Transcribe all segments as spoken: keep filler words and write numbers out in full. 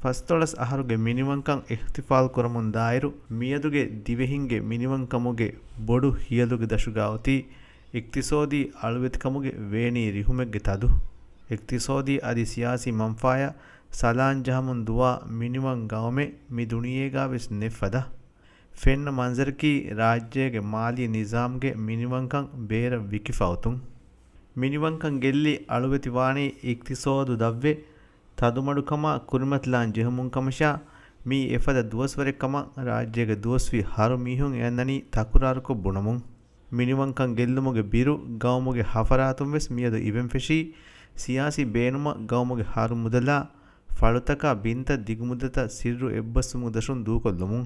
ފަސްދޮޅަސް އަހަރުގެ މިނިވަންކަން އިހްތިފާލް ކުރަމުން ދާއިރު، މިއަދުގެ ދިވެހިންގެ މިނިވަންކަމުގެ ބޮޑު ހިޔަލުގެ ދަށުގަ އޮތީ އިޤްތިޞާދީ އަޅުވެތިކަމުގެ ވޭނީ ރިހުމެއްގެ ތަދު. އިޤްތިޞާދީ އަދި ސިޔާސީ މަންފާޔަށް ސަލާން ޖަހަމުން ދުވާ މިނިވަން ގައުމެއް މި ދުނިޔޭގަ ވެސް ނެތް ފަދަ. ފެންނަ މަންޒަރަކީ ރާއްޖޭގެ މާލީ ނިޒާމްގެ މިނިވަންކަން ބޭރަށް ވިކިފަ އޮތުން. މިނިވަންކަން ގެއްލި އަޅުވެތި ވާނީ އިޤްތިޞާދު ދަށްވެ، ތަދުމަޑުކަމާ ކުރިމަތިލާން ޖެހުމުން ކަމަށާ، މީ އެފަދަ ދުވަސްވަރެއް ކަމަށް ރާއްޖޭގެ ދުވަސްވީ އަހަރު މީހުން އެ އަންނަނީ ތަކުރާރުކޮށް ބުނަމުން. މިނިވަންކަން ގެއްލުމުގެ ބިރު ގައުމުގެ ހަފަރާތުން ވެސް މިއަދު އިވެން ފެށީ، ސިޔާސީ ބޭނުމަށް ގައުމުގެ އަހަރު މުދަލާ، ފަޅުތަކާ ބިންތައް ދިގުމުދަތައް ސިއްރު އެއްބަސްވުމުގެ ދަށުން ދޫކޮށްލުމުން.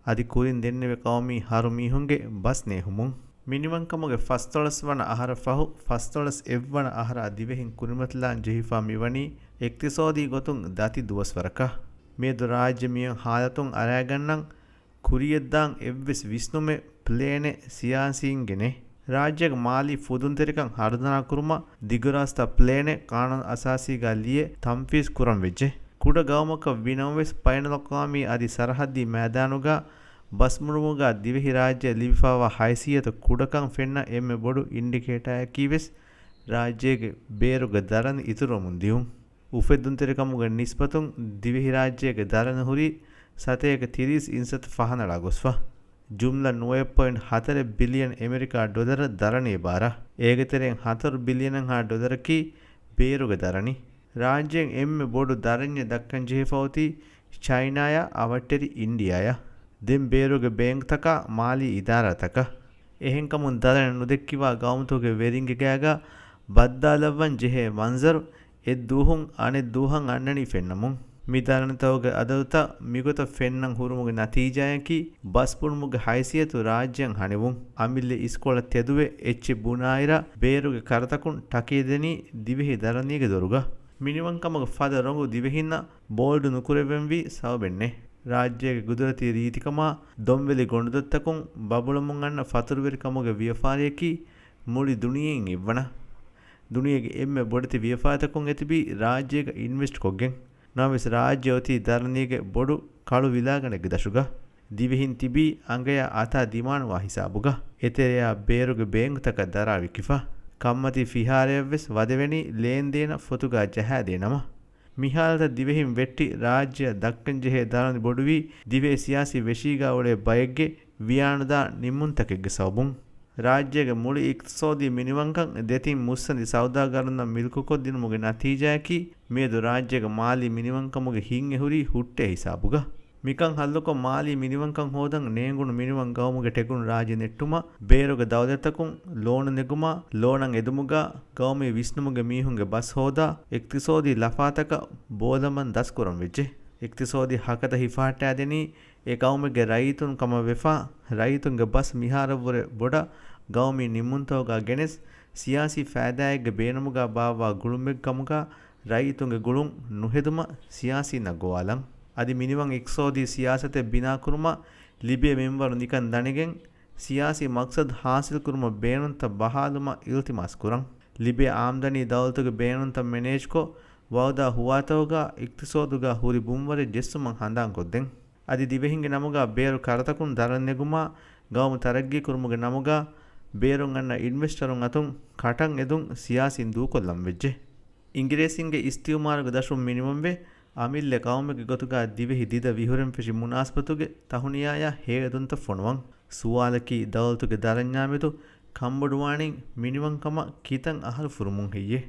އަދި ކުރިން ދެންނެވި ޤައުމީ އަހަރު މީހުންގެ ބަސް ނޭހުމުން. މިނިވަންކަމުގެ ފަސްދޮޅަސް ވަނަ އަހަރަށް ފަހު، ފަސްދޮޅަސް އެއްވަނަ އަހަރާ ދިވެހިން ކުރިމަތިލާން ޖެހިފާ މިވަނީ އިޤްތިޞާދީ ގޮތުން ދަތި ދުވަސްވަރަކަށް. މިއަދު ރާއްޖެ މިއޮތް ހާލަތުން އަރާގަންނަން ކުރިޔަށްދާން އެއްވެސް ވިސްނުމެއް، ޕްލޭނެއް، ސިޔާސީންގެ ނެތް. ރާއްޖޭގެ މާލީ ފުދުންތެރިކަން ހަރުދަނާ ކުރުމަށް ދިގުރާސްތާ ޕްލޭނެއް ޤާނޫނު އަސާސީގަ ލިޔެ ތަންފީޒް ކުރަން ވެއްޖެ. ކުޑަ ގައުމަކަށް ވީނަމަވެސް، ބައިނަލްއަޤްވާމީ އަދި ސަރަޙައްދީ މައިދާނުގަ ބަސް މުޅުމުގަ ދިވެހިރާއްޖެއަށް ލިބިފައިވާ ހައިސިއްޔަތު ކުޑަކަން ފެންނަ އެންމެ ބޮޑު އިންޑިކޭޓާއަކީ ވެސް ރާއްޖޭގެ ބޭރުގެ ދަރަނި އިތުރުވަމުން ދިއުން. އުފެއްދުންތެރިކަމުގެ ނިސްބަތުން ދިވެހިރާއްޖޭގެ ދަރަނި ހުރީ ސަތޭކަ ތިރީސް އިންސައްތަ ފަހަނަޅާ ގޮސްފަ. ޖުމްލަ ނުވައެއް ޕޮއިންޓް ހަތަރެއް ބިލިއަން އެމެރިކާ ޑޮލަރ ދަރަނީ ބާރަށް. އޭގެ ތެރެއިން ހަތަރު ބިލިއަނަށްހާ ޑޮލަރަކީ ބޭރުގެ ދަރަނި. ރާއްޖޭން އެންމެ ބޮޑު ދަރަންޏެއް ދައްކަން ޖެހިފަ އޮތީ ޗައިނާޔާ އަވަށްޓެރި އިންޑިޔާޔާ. ދެން ބޭރުގެ ބޭންކްތަކާ މާލީ އިދާރާތަކަށް. އެހެންކަމުން ދަރަނި ނުދެއްކިވާ ގައުމުތަކުގެ ވެރިންގެ ގާގަ ބައްދާލައްވަން ޖެހޭ މަންޒަރު އެއްދުވަހުން އަނެއްދުވަހަށް އަންނަނީ ފެންނަމުން. މި ދަރަނިތަކުގެ އަދަދުތައް މިގޮތަށް ފެންނަން ހުރުމުގެ ނަތީޖާއަކީ، ބަސް ބުނުމުގެ ހައިސިއްޔަތު ރާއްޖެއަށް ހަނިވުން. އަމިއްލަ އިސްކޮޅަށް ތެދުވެ އެއްޗެއް ބުނާއިރަށް، ބޭރުގެ ކަރަތަކުން ޓަކި އެދެނީ ދިވެހި ދަރަނީގެ ދޮރުގަ. މިނިވަންކަމުގެ ފަދަ ރޮނގު ދިވެހިންނަށް ބޯލްޑު ނުކުރެވެންވީ ސަބަބެއް ނެތް. ރާއްޖޭގެ ގުދުރަތީ ރީތިކަމާ، ދޮންވެލި ގޮނޑުދޮށްތަކުން ބަބުޅަމުން އަންނަ ފަތުރުވެރިކަމުގެ ވިޔަފާރިއަކީ މުޅި ދުނިޔެއިން އިއްވަނަ. ދުނިޔޭގެ އެންމެ ބޮޑެތި ވިޔަފާރިތަކުން އެތިބީ ރާއްޖޭގަ އިންވެސްޓް ކޮށްގެން. ނަމަވެސް، ރާއްޖެ އޮތީ ދަރަނީގެ ބޮޑު ކަޅު ވިލާގަނޑެއްގެ ދަށުގަ. ދިވެހިން ތިބީ އަނގަޔާ އަތާ ދިމާނުވާ ހިސާބުގަ. އެތެރެޔާ ބޭރުގެ ބޭންކްތަކަށް ދަރާ ވިކިފަ. ކަންމަތީ ފިހާރަޔަށްވެސް ވަދެވެނީ ލޭންދޭނަށް ފޮތުގަ ޖަހާދޭ ނަމަ. މި ހާލަތަށް ދިވެހިން ވެއްޓި ރާއްޖެއަށް ދައްކަންޖެހޭ ދަރަނި ބޮޑުވީ، ދިވެހި ސިޔާސީ ވެށީގަ އުޅޭ ބައެއްގެ ވިޔާނުދާ ނިންމުންތަކެއްގެ ސަބަބުން. ރާއްޖޭގެ މުޅި އިޤްތިޞާދީ މިނިވަންކަން ދެތިން މުއްސަނދި ސައުދާގަރުންނަށް މިލްކުކޮށްދިނުމުގެ ނަތީޖާއަކީ، މިއަދު ރާއްޖޭގެ މާލީ މިނިވަންކަމުގެ ހިތް އެހުރީ ހުއްޓޭ ހިސާބުގަ. މިކަން ހައްލުކޮށް، މާލީ މިނިވަންކަން ހޯދަން ނޭނގުނު މިނިވަން ގައުމުގެ ޓެކުނު ރާއްޖެ ނެއްޓުމަށް، ބޭރުގެ ދައުލަތްތަކުން ލޯނު ނެގުމާ، ލޯނަށް އެދުމުގަ ގައުމީ ވިސްނުމުގެ މީހުންގެ ބަސް ހޯދާ، އިޤްތިޞާދީ ލަފާތަކަށް ބޯލަމަން ދަސްކުރަން ވެއްޖެ. އިޤްތިޞާދީ ހަކަތަ ހިފަހައްޓާދެނީ، އެ ޤައުމެއްގެ ރައްޔިތުން ކަމަށް ވެފަ، ރައްޔިތުންގެ ބަސް މިހާރަށްވުރެ ބޮޑަށް ގައުމީ ނިންމުންތަކުގަ ގެނެސް، ސިޔާސީ ފައިދާއެއްގެ ބޭނުމުގަ ބާއްވާ ގުޅުމެއް ކަމުގަ، ރައްޔިތުންގެ ގުޅުން ނުހެދުމަށް ސިޔާސީންނަށް ގޮވާލަން. އަދި މިނިވަން އިޤްތިޞާދީ ސިޔާސަތެއް ބިނާކުރުމަށް ލިބޭ މިންވަރު ނިކަން ދަނެގެން، ސިޔާސީ މަޤްޞަދު ޙާޞިލްކުރުމަށް ބޭނުންތައް ބަހާލުމަށް އިލްތިމާސް ކުރަން. ލިބޭ އާމްދަނީ ދައުލަތުގެ ބޭނުންތައް މެނޭޖްކޮށް، ވައުދާ ހުވާތަކުގަ އިޤްތިޞާދުގަ ހުރި ބުންވަރެއް ޖެއްސުމަށް ހަނދާންކޮށްދެން. އަދި ދިވެހިންގެ ނަމުގަ ބޭރު ކަރަތަކުން ދަރަނި ނެގުމާ، ގައުމު ތަރައްގީކުރުމުގެ ނަމުގަ ބޭރުން އަންނަ އިންވެސްޓަރުން އަތުން ކަޓަން އެދުން ސިޔާސީން ދޫކޮށްލަން ވެއްޖެ. އިނގިރޭސިންގެ އިސްތިއުމާރުގެ ދަށުން މިނިވަންވެ، އަމިއްލަ ޤައުމެއްގެ ގޮތުގަ ދިވެހި ދިދަ ވިހުރެން ފެށި މުނާސަބަތުގެ ތަހުނިޔާޔާ ހޭދަތައް ފޮނުވަން. ސުވާލަކީ، ދައުލަތުގެ ދަރަންޏާމެދު ކަންބޮޑުވާނީ މިނިވަންކަމަށް ކިތައް އަހަރު ފުރުމުން ހެއްޔޭ؟